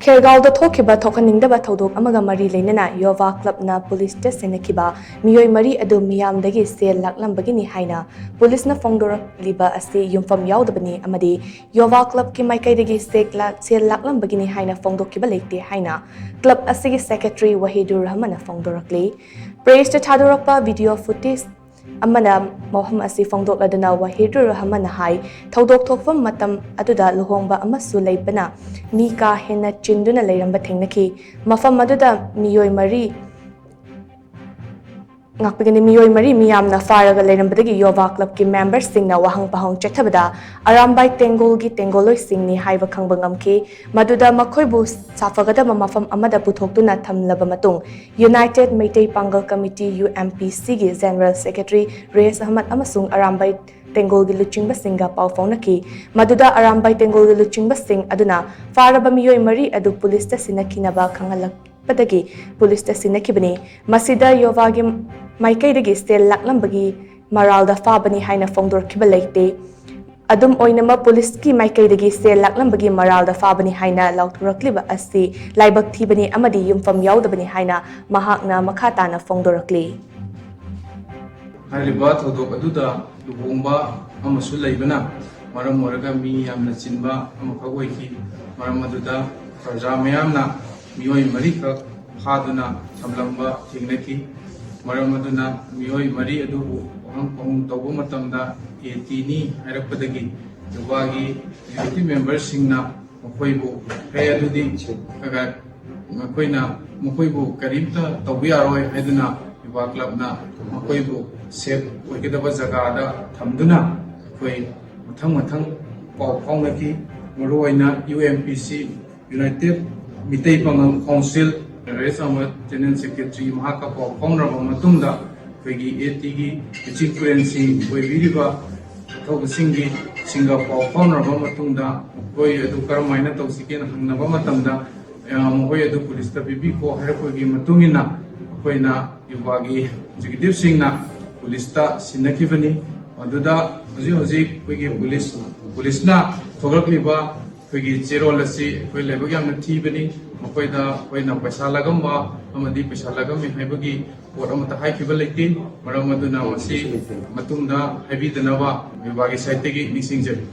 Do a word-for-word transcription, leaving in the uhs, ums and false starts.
ꯈꯦꯔꯒꯥꯎꯗ ꯊꯣꯛꯈꯤꯕ ꯊꯣꯛꯍꯟꯅꯤꯡꯗꯕ ꯊꯧꯗꯣꯛ ꯑꯃꯒ ꯃꯔꯤ ꯂꯩꯅꯅ ꯌꯣꯚꯥ ꯀ꯭ꯂꯕꯅ ꯄꯨꯂꯤꯁꯇ ꯁꯤꯟꯅꯈꯤꯕ ꯃꯤꯑꯣꯏ ꯃꯔꯤ ꯑꯗꯨ ꯃꯤꯌꯥꯝꯗꯒꯤ ꯁꯦꯜ ꯂꯥꯛꯂꯝꯕꯒꯤꯅꯤ ꯍꯥꯏꯅ ꯄꯨꯂꯤꯁꯅ ꯐꯣꯡꯗꯣꯔꯛꯂꯤꯕ ꯑꯁꯤ ꯌꯨꯝꯐꯝ ꯌꯥꯎꯗꯕꯅꯤ ꯑꯃꯗꯤ ꯌꯣꯚꯥ ꯀ꯭ꯂꯕꯀꯤ ꯃꯥꯏꯀꯩꯗꯒꯤ ꯁꯦꯛ ꯂꯥ-, ꯁꯦꯜ ꯂꯥꯛꯂꯝꯕꯒꯤꯅꯤ ꯍꯥꯏꯅ ꯐꯣꯡꯗꯣꯛꯈꯤꯕ ꯂꯩꯇꯦ ꯍꯥꯏꯅ ꯀ꯭ꯂꯕ ꯑꯁꯤꯒꯤ ꯁꯦꯀ꯭ꯔꯦꯇꯔꯤ ꯋꯥꯍꯤꯗꯨꯔ ꯔꯍꯃꯟꯅ ꯐꯣꯡꯗꯣꯔꯛꯂꯤ꯫ ꯄ꯭ꯔꯦꯁꯇ ꯊꯥꯗꯣꯔꯛꯄ ꯚꯤꯗꯤꯑꯣ ꯐꯨꯇꯦꯖ ꯑꯃꯅ ꯃꯐꯝ ꯑꯁꯤ ꯐꯣꯡꯗꯣꯛꯂꯗꯨꯅ ꯋꯥꯍꯤꯗꯨꯔ ꯔꯍꯃꯟꯅ ꯍꯥꯏ, ꯊꯧꯗꯣꯛ ꯊꯣꯛꯐꯝ ꯃꯇꯝ ꯑꯗꯨꯗ ꯂꯨꯍꯣꯡꯕ ꯑꯃꯁꯨ ꯂꯩꯕꯅ ꯃꯤ ꯀꯥ ꯍꯦꯟꯅ ꯆꯤꯟꯗꯨꯅ ꯂꯩꯔꯝꯕ ꯊꯦꯡꯅꯈꯤ꯫ ꯃꯐꯝ ꯑꯗꯨꯗ ꯃꯤꯑꯣꯏ ꯃꯔꯤ ꯉꯥꯛꯄꯤꯒꯅꯤ꯫ ꯃꯤꯑꯣꯏ ꯃꯔꯤ ꯃꯤꯌꯥꯝꯅ ꯐꯥꯔꯒ ꯂꯩꯔꯝꯕꯗꯒꯤ ꯌꯣꯚꯥ ꯀ꯭ꯂꯕꯀꯤ ꯃꯦꯝꯕꯔꯁꯤꯡꯅ ꯋꯥꯍꯪ ꯄꯥꯎꯍꯪ ꯆꯠꯊꯕꯗ ꯑꯔꯥꯝꯕꯥꯏ ꯇꯦꯡꯒꯣꯜꯒꯤ ꯇꯦꯡꯒꯣꯜꯂꯣꯏꯁꯤꯡꯅꯤ ꯍꯥꯏꯕ ꯈꯪꯕ ꯉꯝꯈꯤ꯫ ꯃꯗꯨꯗ ꯃꯈꯣꯏꯕꯨ ꯁꯥꯐꯒꯗꯕ ꯃꯐꯝ ꯑꯃꯗ ꯄꯨꯊꯣꯛꯇꯨꯅ ꯊꯝꯂꯕ ꯃꯇꯨꯡ, ꯌꯨꯅꯥꯏꯇꯦꯗ ꯃꯩꯇꯩ ꯄꯥꯡꯒꯜ ꯀꯃꯤꯇꯤ, ꯌꯨ ꯑꯦꯝ ꯄꯤ ꯁꯤꯒꯤ ꯖꯦꯅꯔꯦꯜ ꯁꯦꯀ꯭ꯔꯦꯇꯔꯤ ꯔꯦꯁ ꯑꯍꯃꯗ ꯑꯃꯁꯨꯡ ꯑꯔꯥꯝꯕꯥꯏ ꯇꯦꯡꯒꯣꯜꯒꯤ ꯂꯨꯆꯤꯡꯕꯁꯤꯡꯒ ꯄꯥꯎ ꯐꯥꯎꯅꯈꯤ꯫ ꯃꯗꯨꯗ ꯑꯔꯥꯝꯕꯥꯏ ꯇꯦꯡꯒꯣꯜꯒꯤ ꯂꯨꯆꯤꯡꯕꯁꯤꯡ ꯑꯗꯨꯅ ꯐꯥꯔꯕ ꯃꯤꯑꯣꯏ ꯃꯔꯤ ꯑꯗꯨ ꯄꯨꯂꯤꯁꯇ ꯁꯤꯟꯅꯈꯤꯅꯕ ꯈꯪꯍꯜꯂꯛꯄꯗꯒꯤ ꯄꯨꯂꯤꯁꯇ ꯁꯤꯟꯅꯈꯤꯕꯅꯤ꯫ ꯃꯁꯤꯗ ꯌꯣꯚꯥꯒꯤ ꯃꯥꯏꯀꯩꯗꯒꯤ ꯁꯦꯜ ꯂꯥꯛꯂꯝꯕꯒꯤ ꯃꯔꯥꯜꯗ ꯐꯥꯕꯅꯤ ꯍꯥꯏꯅ ꯐꯣꯡꯗꯣꯔꯛꯈꯤꯕ ꯂꯩꯇꯦ꯫ ꯑꯗꯨꯝ ꯑꯣꯏꯅꯃꯛ, ꯄꯨꯂꯤꯁꯀꯤ ꯃꯥꯏꯀꯩꯗꯒꯤ ꯁꯦꯜ ꯂꯥꯛꯂꯝꯕꯒꯤ ꯃꯔꯥꯜꯗ ꯐꯥꯕꯅꯤ ꯍꯥꯏꯅ ꯂꯥꯎꯊꯣꯔꯛꯂꯤꯕ ꯑꯁꯤ ꯂꯥꯏꯕꯛ ꯊꯤꯕꯅꯤ ꯑꯃꯗꯤ ꯌꯨꯝꯐꯝ ꯌꯥꯎꯗꯕꯅꯤ ꯍꯥꯏꯅ ꯃꯍꯥꯛꯅ ꯃꯈꯥ ꯇꯥꯅ ꯐꯣꯡꯗꯣꯔꯛꯂꯤ꯫ ꯍꯥꯏꯔꯤꯕ ꯊꯧꯗꯣꯛ ꯑꯗꯨꯗ ꯂꯨꯍꯣꯡꯕ ꯑꯃꯁꯨ ꯂꯩꯕꯅ ꯃꯔꯝ ꯑꯣꯏꯔꯒ ꯃꯤ ꯌꯥꯝꯅ ꯆꯤꯟꯕ ꯑꯃꯈꯛ ꯑꯣꯏꯈꯤ꯫ ꯃꯔꯝ ꯑꯗꯨꯗ ꯄ꯭ꯔꯖꯥ ꯃꯌꯥꯝꯅ ꯃꯤꯑꯣꯏ ꯃꯔꯤꯈꯛ ꯐꯥꯗꯨꯅ ꯊꯝꯂꯝꯕ ꯊꯦꯡꯅꯈꯤ꯫ ꯃꯔꯝ ꯑꯗꯨꯅ ꯃꯤꯑꯣꯏ ꯃꯔꯤ ꯑꯗꯨꯕꯨ ꯋꯥꯍꯪ ꯄꯥꯎꯍꯪ ꯇꯧꯕ ꯃꯇꯝꯗ ꯑꯦ ꯇꯤꯅꯤ ꯍꯥꯏꯔꯛꯄꯗꯒꯤ ꯌꯣꯚꯥꯒꯤ ꯑꯦꯛꯖꯤꯀ꯭ꯌꯨꯇꯤꯚ ꯃꯦꯝꯕꯔꯁꯤꯡꯅ ꯃꯈꯣꯏꯕꯨ, "ꯍꯦ, ꯑꯗꯨꯗꯤ ꯃꯈꯣꯏꯅ, ꯃꯈꯣꯏꯕꯨ ꯀꯔꯤꯝꯇ ꯇꯧꯕ ꯌꯥꯔꯣꯏ" ꯍꯥꯏꯗꯨꯅ ꯌꯣꯚꯥ ꯀ꯭ꯂꯕꯅ ꯃꯈꯣꯏꯕꯨ ꯁꯦꯐ ꯑꯣꯏꯒꯗꯕ ꯖꯒꯥꯗ ꯊꯝꯗꯨꯅ ꯑꯩꯈꯣꯏ ꯃꯊꯪ ꯃꯊꯪ ꯄꯥꯎ ꯐꯥꯎꯅꯈꯤ꯫ ꯃꯔꯨꯑꯣꯏꯅ ꯌꯨ ꯑꯦꯝ ꯄꯤ ꯁꯤ, ꯌꯨꯅꯥꯏꯇꯦꯗ ꯃꯤꯇꯩ ꯄꯥꯉꯜ ꯀꯥꯎꯟꯁꯤꯜ, ꯔꯦꯁ ꯑꯃ ꯖꯦꯅꯔꯦꯜ ꯁꯦꯀ꯭ꯔꯦꯇꯔꯤ, ꯃꯍꯥꯛꯀ ꯄꯥꯎ ꯐꯥꯎꯅꯔꯕ ꯃꯇꯨꯡꯗ ꯑꯩꯈꯣꯏꯒꯤ ꯑꯦ ꯇꯤꯒꯤ ꯂꯨꯆꯤꯡ ꯄꯨꯔꯦꯜꯁꯤꯡ ꯑꯣꯏꯕꯤꯔꯤꯕ ꯊꯧꯕꯁꯤꯡꯒꯤ ꯁꯤꯡꯒ ꯄꯥꯎ ꯐꯥꯎꯅꯔꯕ ꯃꯇꯨꯡꯗ ꯃꯈꯣꯏ ꯑꯗꯨ ꯀꯔꯝꯍꯥꯏꯅ ꯇꯧꯁꯤꯒꯦꯅ ꯍꯪꯅꯕ ꯃꯇꯝꯗ, ꯑ, ꯃꯈꯣꯏ ꯑꯗꯨ ꯄꯨꯂꯤꯁꯇ ꯄꯤꯕꯤꯈꯣ ꯍꯥꯏꯔꯛꯄꯒꯤ ꯃꯇꯨꯡ ꯏꯟꯅ ꯑꯩꯈꯣꯏꯅ ꯌꯣꯚꯥꯒꯤ ꯑꯦꯛꯖꯤꯀ꯭ꯌꯨꯇꯤꯚꯁꯤꯡꯅ ꯄꯨꯂꯤꯁꯇ ꯁꯤꯟꯅꯈꯤꯕꯅꯤ꯫ ꯑꯗꯨꯗ ꯍꯧꯖꯤꯛ ꯍꯧꯖꯤꯛ ꯑꯩꯈꯣꯏꯒꯤ ꯄꯨꯂꯤꯁ, ꯄꯨꯂꯤꯁꯅ ꯊꯣꯛꯂꯛꯂꯤꯕ ꯑꯩꯈꯣꯏꯒꯤ ꯆꯦꯔꯣꯜ ꯑꯁꯤ ꯑꯩꯈꯣꯏ ꯂꯥꯏꯕꯛ ꯌꯥꯝꯅ ꯊꯤꯕꯅꯤ꯫ ꯃꯈꯣꯏꯗ ꯑꯩꯈꯣꯏꯅ ꯄꯩꯁꯥ ꯂꯥꯛꯑꯝꯕ ꯑꯃꯗꯤ ꯄꯩꯁꯥ ꯂꯥꯛꯑꯝꯃꯤ ꯍꯥꯏꯕꯒꯤ ꯄꯣꯠ ꯑꯃꯠꯇ ꯍꯥꯏꯈꯤꯕ ꯂꯩꯇꯦ꯫ ꯃꯔꯝ ꯑꯗꯨꯅ ꯃꯁꯤ ꯃꯇꯨꯡꯗ ꯍꯥꯏꯕꯤꯗꯅꯕ ꯕꯤꯕꯥꯒꯤ ꯁꯥꯏꯠꯇꯒꯤ ꯅꯤꯡꯁꯤꯡꯖꯔꯤ꯫